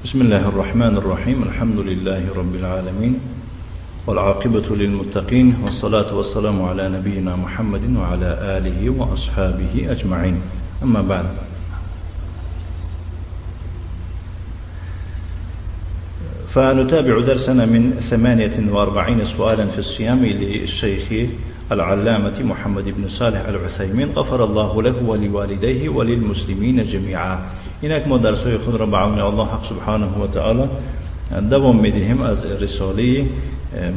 بسم الله الرحمن الرحيم. الحمد لله رب العالمين، والعاقبة للمتقين، والصلاة والسلام على نبينا محمد وعلى آله وأصحابه أجمعين. أما بعد، فنتابع درسنا من 48 سؤالا في الصيام للشيخ العلامة محمد بن صالح العثيمين، غفر الله له ولوالديه وللمسلمين جميعا. اینک ما درس‌های خود را به عون الله حق سبحانه و تعالی دوام می‌دهیم از رساله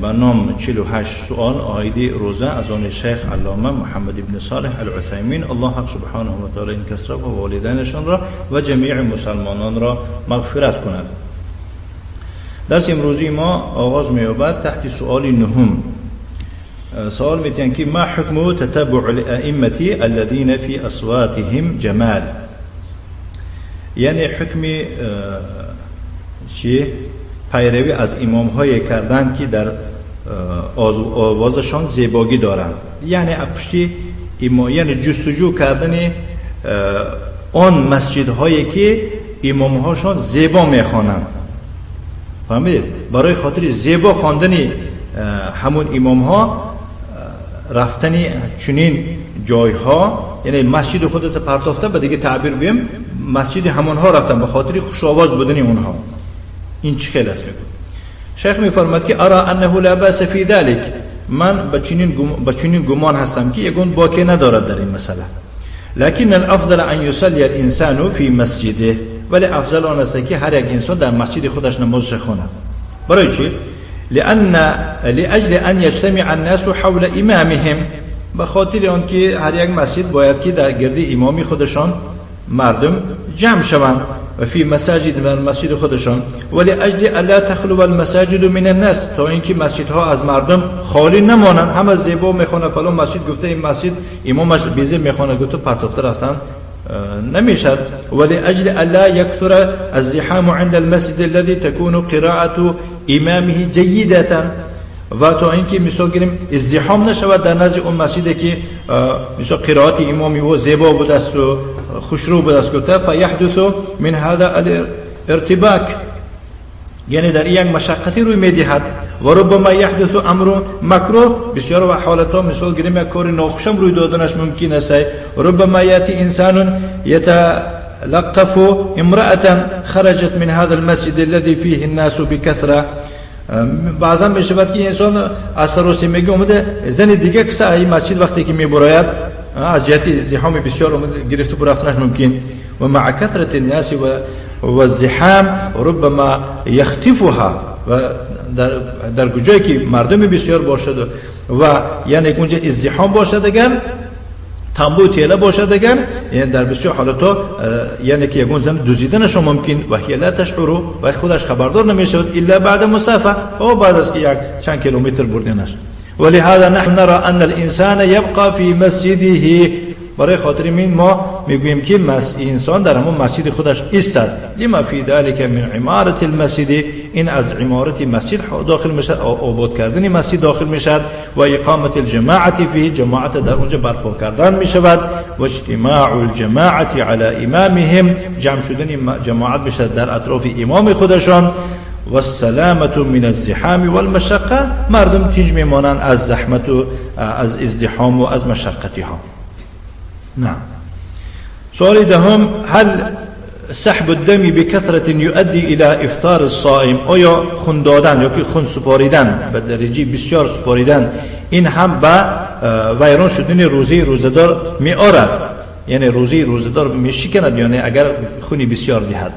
به نام 48 سوال عاید روزه از آن شیخ علامه محمد بن صالح العثیمین. الله حق سبحانه و تعالی این کس را و والدینشان را و جمیع مسلمانان را مغفرت کند. درس امروزی ما آغاز می‌یابد تحت سؤال نهم. سوال می‌تین که ما حکم تتبع الائمة الذين في اصواتهم جمال، یعنی حکم چی؟ پیروی از امام های کردن که در آوازشان زیبایی دارند، یعنی پشتی یعنی جستجو کردن آن مسجد هایی که امام هاشان زیبا میخوانند. فهمید؟ برای خاطر زیبا خواندن همون امام ها رفتن چنین جایها، یعنی مسجد خودت پرتافته، به دیگه تعبیر بیم مسجد همونها رفتن به خاطر خوش آواز بودن اونها. این چه خیلی است؟ میگه شیخ میفرماد که ارا انه لا باس فی ذلک، من به چنین گمان هستم که یگون باکی ندارد در این مسئله. لكن الافضل ان يصلي الانسان في مسجده، ولی افضل آن است که هر یک انسان در مسجد خودش نمازش خواند. برای چی؟ لان لاجل ان يجتمع الناس حول امامهم، به خاطر آن که هر یک مسجد باید که در گرد امامی خودشان مردم جمع شوند و فی مساجد، در مسجد خودشان، ولی اجل الا تخلو المساجد من الناس، تا اینکه مسجدها از مردم خالی نمانند. همه زیبا میخوانه فلان مسجد، گفته این مسجد امامش بیزه میخوانه، گفته پرتافته رفتن نمیشد. ولی اجل الا یکثر الزحام عند المسجد الذي تكون قراءة امامه جیدة، و تا اینکه مثال گیریم ازدحام نشود در نزد اون مسجدی که مثال قرائت امامی او زیبا بوده است و خوشرو بوده است، گفته فیحدث من هذا الارتباک، یعنی در یک مشقتی روی میدهد. و ربما یحدث امر مکروه، بسیار و حالتها مثال گیریم یک کار ناخوشم روی دادنش ممکن است. ربما یاتی انسان یتلقف امرأة خرجت من هذا المسجد الذي فيه الناس بكثرة، بعضا میشود که انسان از سراسیمگی اومده زن دیگه کسی این مسجد وقتی که میبراید از جهت ازدحام بسیار اومده گرفته برفتنش ممکن. و مع کثرت الناس و الزحام ربما یختفها، و در جایی که مردم بسیار باشد و یعنی اونجا ازدحام باشد، اگر تنبو تیله باشد، اگر یعنی در بسیار حالتها یعنی که یکون زن دزدیدنش ممکن و هی لا تشعر، و خودش خبردار نمیشود الا بعد مسافه، و بعد از که یک چند کیلومتر بردنش. ولهذا نحن نرى ان الانسان يبقى في مسجده، برای خاطر این ما میگوییم که انسان در همون مسجد خودش ایستد. لما فی ذلك من عمارت المسجد، این از عمارت مسجد داخل میشد، آباد کردن مسجد داخل میشد، و اقامت الجماعت فیه، جماعت در اونجا برپا کردن میشود، و اجتماع الجماعت علی امامهم، جمع شدن جماعت میشد در اطراف امام خودشان، و السلامة من الزحام والمشقه، مردم تیج میمانند از زحمت و از ازدحام و از مشقتی ها. نعم. سؤال دهم: هل سحب الدم بكثرة يؤدي إلى إفطار الصائم؟ آیا خون دادن یا که خون سپاریدن به درجه بسیار سپاریدن این هم به ویران شدن روزه روزه‌دار می آرد، یعنی روزه روزه‌دار می شکند، یعنی اگر خونی بسیار دهد؟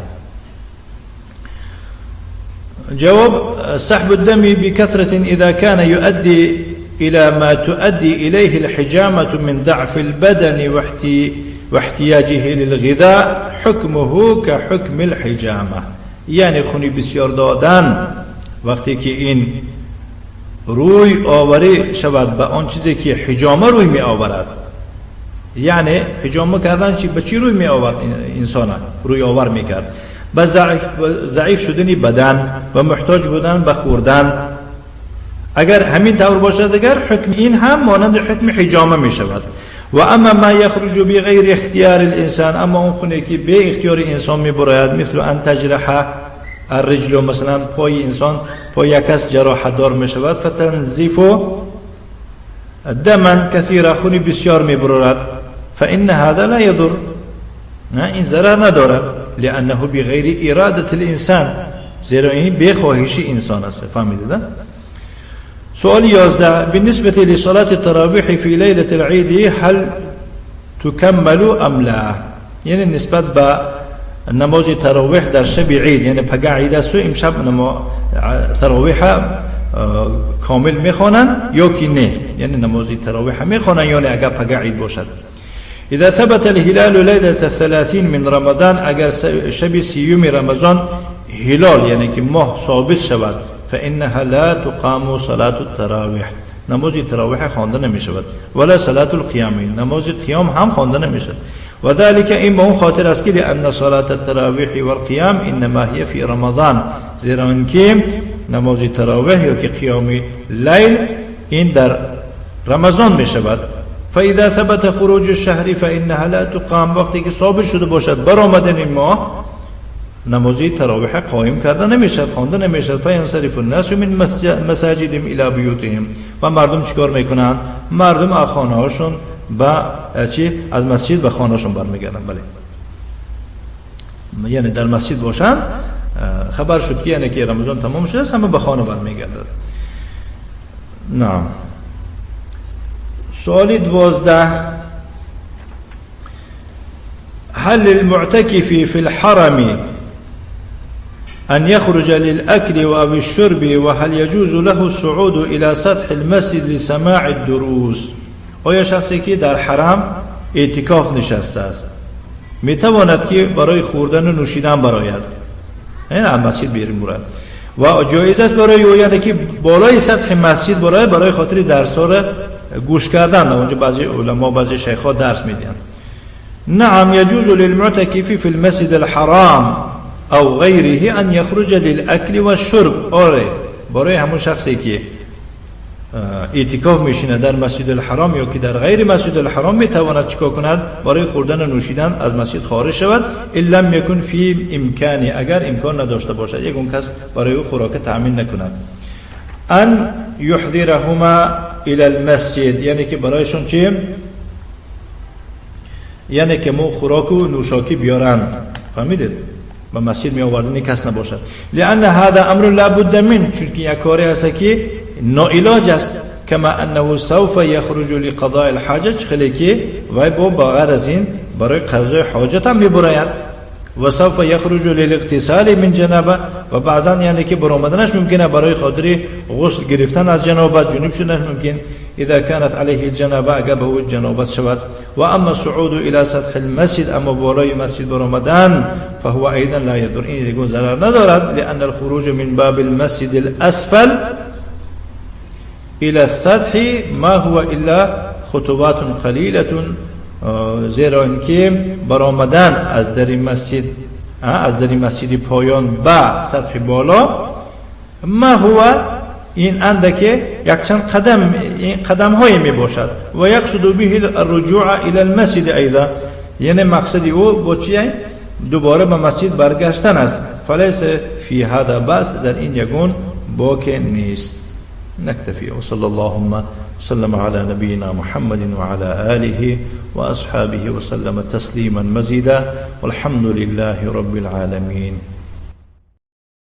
جواب: سحب الدم بكثرة إذا كان يؤدي إلى ما تؤدي إليه الحجامة من ضعف البدن واحتياجه للغذاء حكمه كحكم الحجامة. یعنی خونی بسیار دادن وقتی که این روی آوری شود به آن چیزی که حجامه روی می آورد، یعنی حجامه کردن چی به چی روی می آورد؟ انسان روی آور می کرد به ضعیف شدن بدن و محتاج بودن به خوردن. اگر همین طور باشد اگر حکم این هم مانند حکم حجامه می شود. و اما ما یخرج بغیر اختیار الانسان، اما اون خونه که به اختیار انسان می براید، مثل ان تجرح الرجل مثلا پای انسان پای یک کس جراحت دار می شود فتنزف دما كثيرا خونی بسیار می برارد فإن هذا لا يضر نه این ضرر ندارد لأنه بغیر إرادة الإنسان زیرا این به خواهش انسان است. فهمیدید؟ سؤال 11 بالنسبة لصلاة التراويح في ليلة العيد هل تكمل أم لا؟ یعنی نسبت به نماز تراویح در شب عید یعنی پگه عید است و امشب تراویح کامل میخوانند یا که نه یعنی نماز تراویح میخوانند یا نه اگر پگه عید باشد. اذا ثبت الهلال ليلة 30 من رمضان اگر شب 30 رمضان هلال یعنی که ماه ثابت شود فإنها لا تقام صلاة التراويح نماز تراویح خوانده نمی شود ولا صلاة القیام نماز قیام هم خوانده نمی شود و ذلك این به اون خاطر است که لأن صلاة التراویح والقیام انما هي في رمضان زیرا اینکه نماز تراویح یا که قیام لیل این در رمضان می شود. فإذا ثبت خروج الشهر فإنها لا تقام وقتی که ثابت شده باشد برآمدن این ماه نماز تراویح قائم کرده نمیشد خوانده نمیشد. فینصرف الناس من مساجدهم الى بیوتهم و مردم چیکار میکنن؟ مردم از خانه هاشون با چی از مسجد به خانه هاشون برمیگردن. بله یعنی در مسجد باشن خبر شد که یعنی که رمضان تمام شده همه به خانه برمیگردن. نعم. سؤال 12 هل للمعتكف في الحرم أن يخرج للأكل أو الشرب وهل يجوز له الصعود إلى سطح المسجد لسماع الدروس؟ آیا شخصی که در حرم اعتکاف نشسته است میتواند که برای خوردن و نوشیدن براید این از مسجد بیرون برد و جایز است برای او یعنی که بالای سطح مسجد برای خاطر درس ها را گوش کردن اونجا بعضی علما بعضی شیخ ها درس میدن. نعم يجوز للمعتكف في المسجد الحرام او غیره ان يخرج للاكل والشرب. آره برای همون شخصی که اعتکاف میشینه در مسجد الحرام یا که در غیر مسجد الحرام میتواند چیکار کند؟ برای خوردن و نوشیدن از مسجد خارج شود الا لم یکن فی امکانی اگر امکان نداشته باشد یک اون کس برای او خوراک تامین نکند. ان یحضرهما الى المسجد یعنی که برایشون چی؟ یعنی که مو خوراک و نوشاکی بیارند. فهمیدید؟ به مسجد می آوردن کس نباشد لأن هذا امر لا بد منه چون که یک کاری هست که ناعلاج است کما انه سوف یخرج لقضاء الحاجه خیلی که وای با بغیر از این برای قضای حاجت هم میبراید و سوف یخرج للاغتسال من جنابه و بعضا یعنی که برآمدنش ممکنه برای خاطر غسل گرفتن از جنابت جنوب شدنش ممکن اذا كانت عليه الجنابه اگر به او جنابت شود. و اما الصعود الى سطح المسجد اما بالای مسجد برآمدن فهو ايضا لا يضر این دیگه ضرر ندارد لان الخروج من باب المسجد الاسفل الى السطح ما هو الا خطوات قليله زیرا اینکه برآمدن از در مسجد از در مسجد پایان به سطح بالا ما هو این اندکه یک چند قدم این قدم های می باشد و یقصد به الرجوع الى المسجد ایضا یعنی مقصد او با چیه؟ دوباره به مسجد برگشتن است. فلیس فی هذا بأس در این یگون باک نیست. نکتفی و صلی اللهم وسلم على نبينا محمد وعلى آله وأصحابه وسلم تسليما مزيدا والحمد لله رب العالمين.